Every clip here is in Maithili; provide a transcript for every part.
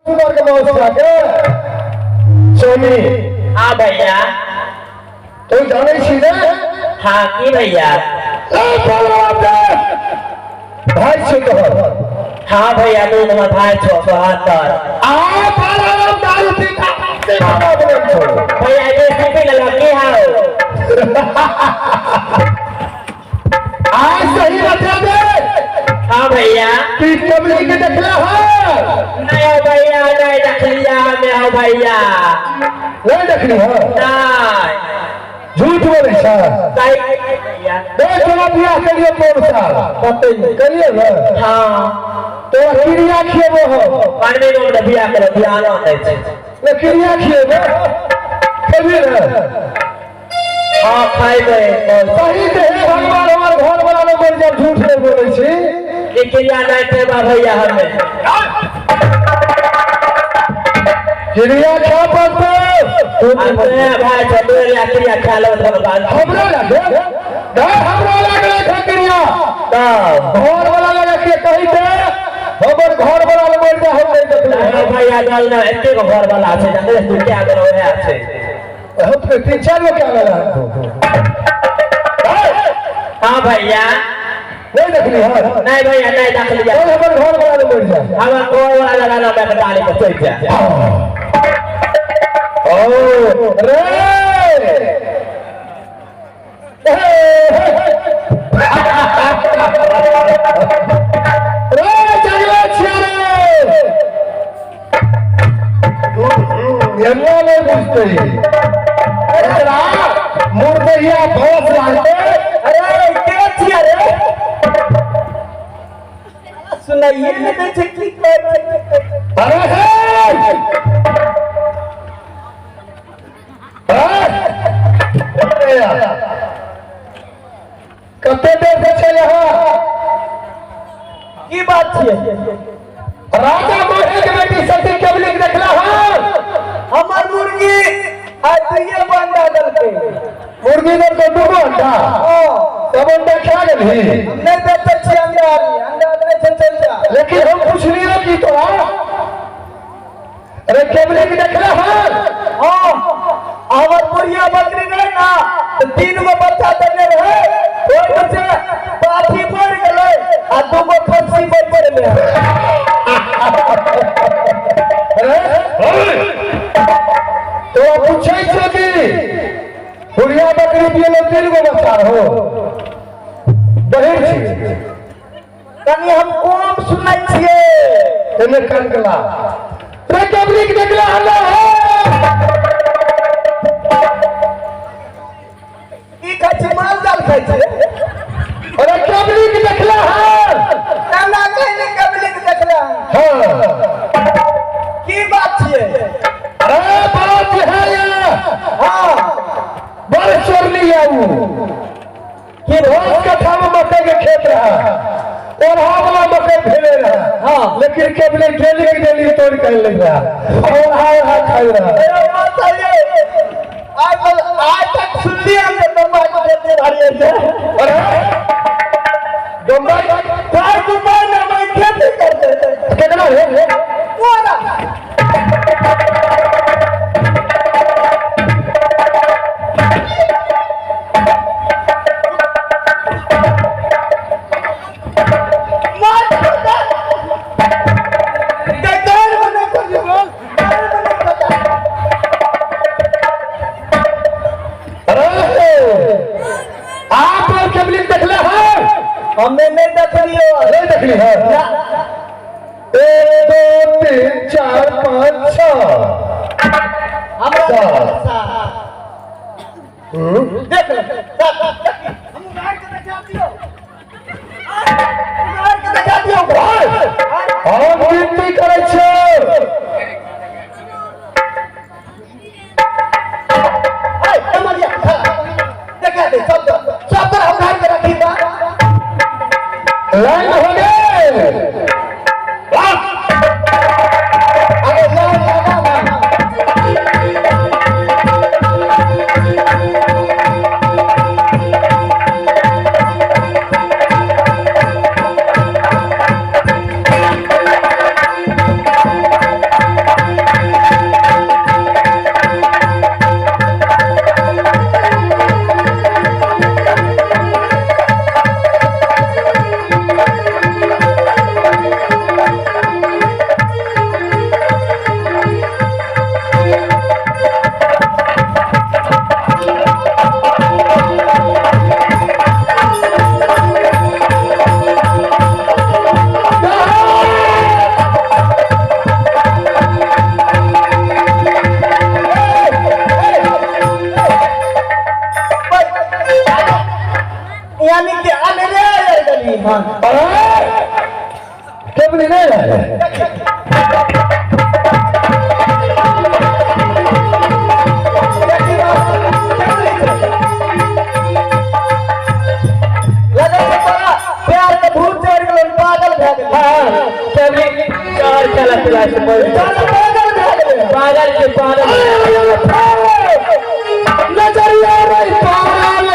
सुगर के मांस खा के। सोनी। हाँ भैया। तू जाने छी ने? हाँ, की भैया? ए बलराम दे, भाई छी तोहर। हाँ भैया, तू तुम्हार भाई छो सोहातर। आ बलराम, दारू पी का दीवाना बनल छौ। भैया, ये सुखी लगा की हाओ? आज सही बता दे। हाँ भैया। कि कबली के देखला है? नहीं हो भैया, नहीं देख लिया हमें हो भैया। नहीं देखली है? नहीं। झूठ बोले छ। सही भैया। देख, तोरा बियाह के लिए कौन साल करिए ना? हाँ। तोरा क्रिया खिएबो हो। पनवे में बियाह करे ध्यान नहीं छै। ने क्रिया खिएबो, खेबी ना? हाँ, खाइबे। सही से हे भगवान, हमार घर वाला लोग बोल जब झूठ नहीं बोले छी। ये क्रिया नहीं खेबा भैया हमें। क्रिया खा पड़ते। हम तो भाई छो तू या क्रिया खा लो तो बात। हमरो लागे नहीं, हमरो लागले खा क्रिया। तब घर वाला लगे के कही दे, हमर घर वाला लोग बोल जा, हम नहीं देखले। नहीं भैया, दल ना एते को घर वाला छै जाने तू क्या करो है छै। हम तो तीन चार गो क्या लगा। हाँ भैया। नहीं देखली है? नहीं भैया, नहीं देख लिया। कोई हमर घर वाला लोग बोल जा। हमर घर वाला लगा मैं डाली के चल जा। ओ रे, रे जगले छिया रे, एना नहीं बुझते। अरे मुर्दैया बस लागते। अरे, के छिया रे? सुनाइए नहीं दै छै, की कहै छै? अरे हे, अरे कते देर से छै यहाँ? की बात छियै? राजा मोहे के बेटी सती केवली के देखला है? हमर मुर्गी आइ दुइये गो अंडा देलकै। मुर्गी ने तो दूगो अंडा? हाँ। सब अंडा खा गेलही? हम नहि बेचै छियै अंडा, अंडा नहि छै, चलि जा। लेकिन हम पुछलियो की तोरा, अरे केवली के देखला है? हाँ, हमर बुढ़िया बकरी नहि ना तऽ तीन गो बच्चा देने रहै, ओहिमे से पाठी मरि गेलै आ दू गो खस्सी बचि गेलै। अरे तो पूछे छो कि बुढ़िया बकरी पियलो तीन गो बच्चा हो, बहिर छी। कनि हम कम सुनै छियै। एने कान कला रे, केवली के देखला हल्ला है? की खाइ छी? माल जाल खाइ छियै? अरे, केवली के देखला है? नाना, कहीं कबली के देखला? हाँ। की बात छियै? अरे, बात है ये। बड़ चोरनी है ऊ कि रोज कट्ठा में मकई के खेत रहा, ओढ़ा वाला मकई भेले रहा। लेकिन केवली डेली के डेली तोड़ के ले रहा, ओढ़ा ओढ़ा खाई रहा। अरे बताइए, आज आज तक सुनलिए हम जे बम्बई के खेती भारी छै। अरे डोंबा। चार रुपए में मैं खेती करते। केकरा रे? तोरा। मार पता। गद्दार बने को बोल, गद्दार बने पता। अरे, आप और केवली देखले है? हमें नहीं देखलियो। नहीं देखली है? एक, दो, तीन, चार, पाँच, छह। हमरा सात। देख ले, हम उगाड़ के देखा दियो, उगाड़ के देखा दियो। भाई, हम गिनती करै छियै। हाय कमरिया, देखा दे सब सब पर, हम उगाड़ के रखी बा। लाइन हो गेल। अरे लाइन लगा ना। पागल के पागल। नजरिया रे पागल।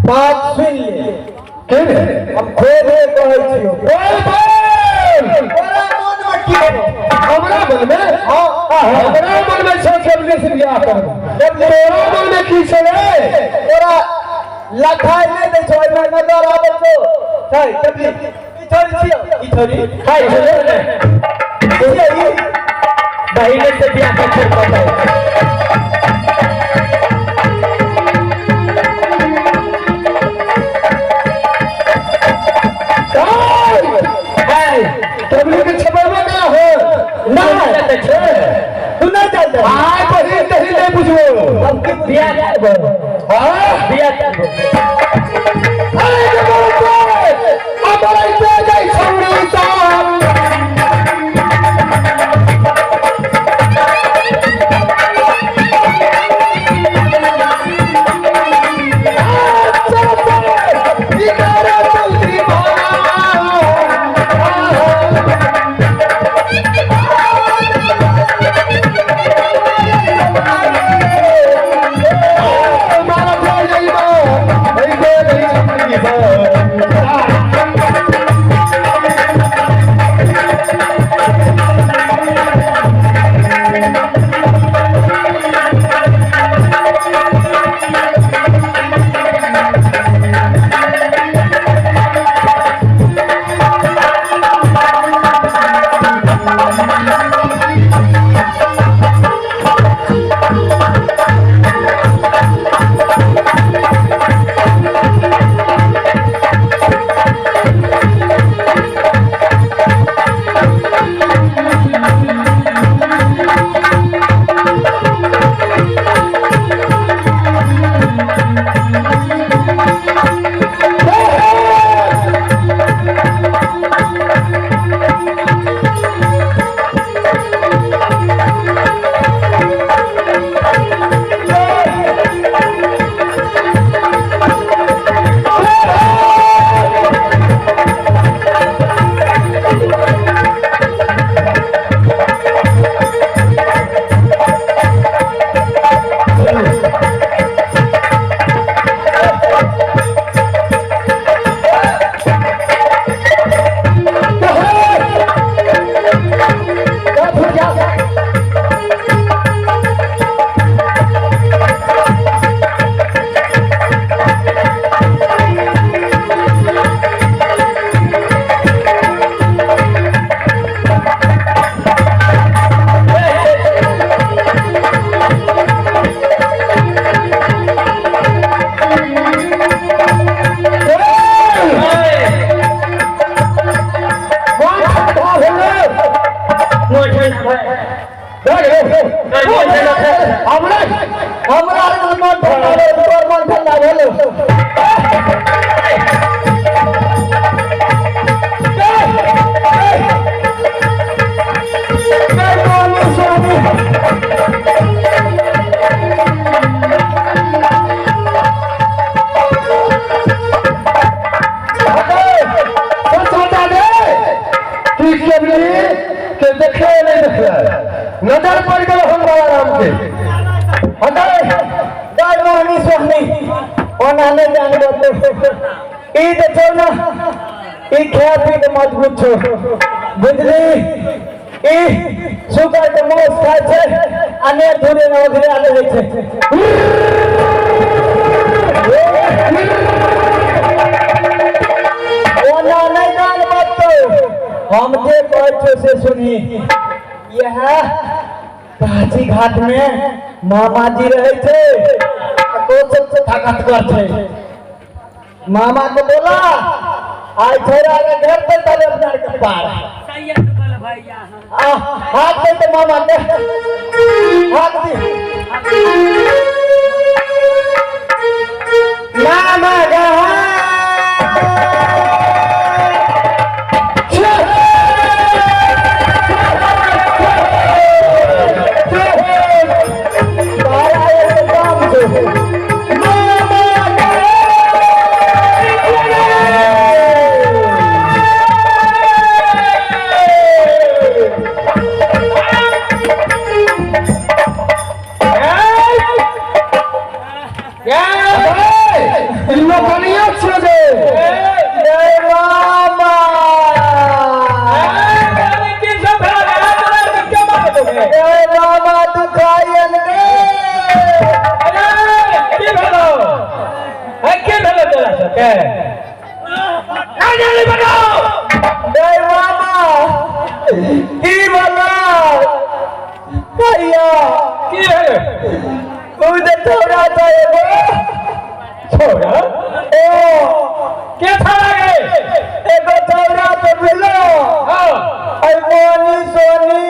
बात सुन ले, हम खोदे कहै छियौ। बोल बोल। तोरा मन में की छौ? हमरा मन में? हाँ। हमरा मन में छौ केबली से बियाह करब। तोरा मन में की छौ रे? तोरा लखाइ नहि दै छौ, एहिमे नजर आबै छौ। छै केबली, ई छोरी छियौ, ई छोरी खाइ छौ ने? की छियौ ई? बहिने से बियाह कर छोड़ पता। केबली के छपेबो ना हो ना। छै। तू नहि जानते। आय बहिन तही नहीं बुझबो। हम की बुझबो? बियाह करबो। हाँ? बियाह करबो। अरे के बोलते अमर ऐसे जाई छौड़ी साहब। हमरा हमरा मन ठंडा भेल, तोर मन ठंडा भेल। के देखे नहीं देखे नजर पड़ गए हम बाबा राम के। हटाए गाय मोहनी सोहनी ओना नहीं जानबो तो ई तो छौ ना, ई खाय पी के मजबूत छौ बुझली। ई सुगर के मांस खाय छै आ ने धुरे ने ओघरे आले होइ छै। ओना नहीं जानबो तो हम जे कहै छियौ से सुनही। इएह काशी घाट में मामाजी रहै छै, ओ सब ताकतवर छै। मामा के बोला आइ छोरा के घर पे तले अपना के पार। सही है तू कहल भैया। आ हाथ दे तो मामा के हाथ दे। मामा गा बारा एक काम छौ। लोकनिया छियै जे। जय मामा। जय मामा दुखायन रे। जय मामा की बोला भैया? उ जे छौड़ा छै एगो। ओ एगो छौड़ा तऽ मिलो ऐ मोनी सोनी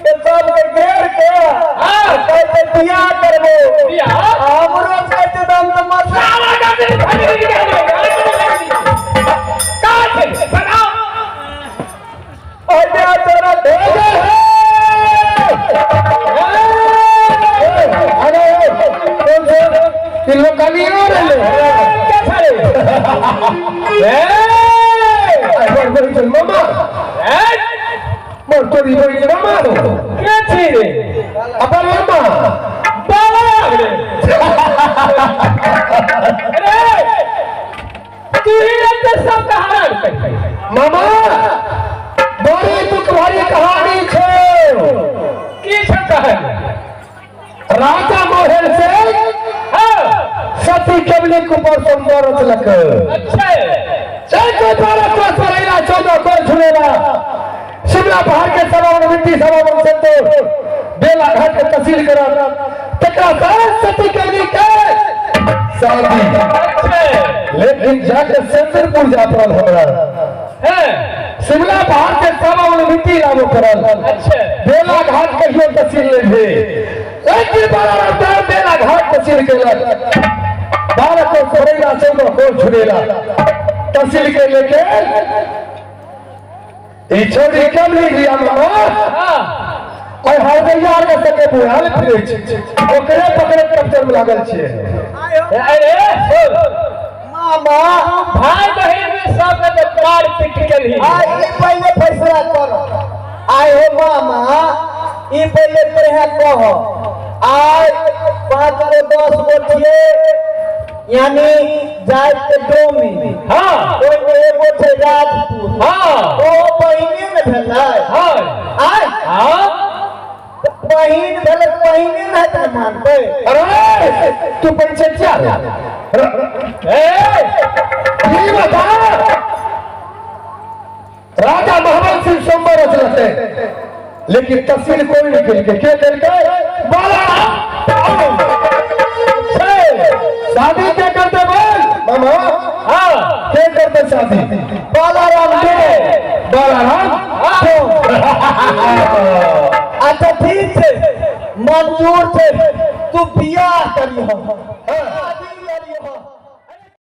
के सबके घेर के कहै बियाह करबो। हमरो कहै छै तऽ हम तऽ मर। अरे तोरा अरे कौन से ई लोकनियो रहले। बड़ बड़ चल मामा, बड़ तोरी बड़ी मामा अपन मामा। मामा, बड़ी दुख भरी कहानी छै। राजा मोहन से सती केवली के ऊपर सुंदर रचलक चार 12 कोस पर अइला, 14 कोस झुलेला, शिमला पहाड़ के सभा में मिट्टी सभा में संतोष बेला घाट के तहसील करत तकरा बाद सती केवली के शादी। लेकिन जाके सेंदरपुर जा पड़ल हमरा, शिमला पहाड़ के सभा में मिट्टी लाबो पड़ल, बेला घाट कहियो तहसील नहीं भेल। लेकिन 12 बेला घाट तहसील केलक, 12 कोस सोरैला, 14 कोस झुलेला तहसील के लेके ई छोड़ी कम नहीं लिया मामा। और हरदैया आर के सके बुढ़ाल फिरै छै, ओकरे पकड़े कब्जर में लागल छियै। अरे मामा, भाई बहन में सब मार पीट के लिए। आइ ई पहिले फैसला कर। आइ हो मामा, ई पहिले तोहे कह, आइ 5 गो 10 गो छियै, यानी जाइत के डोमी। ओहिमे एगो छै राजपूत। ओ बहिने ने भेलै? आइ बहिन भेलै, बहिने ने हेतै, मानबै? अरे तू पंचतिया रे, ई बता, राजा मोहम्मद सिंह सोमवार रचलते, लेकिन तस्वीर कोई नहीं केलकै। के केलकै? बाला। शादी के करते बोल मामा? के करते शादी? बालाराम के। बालाराम। अच्छा ठीक छै, मंजूर छै, तू बियाह करिह। शादी करिह।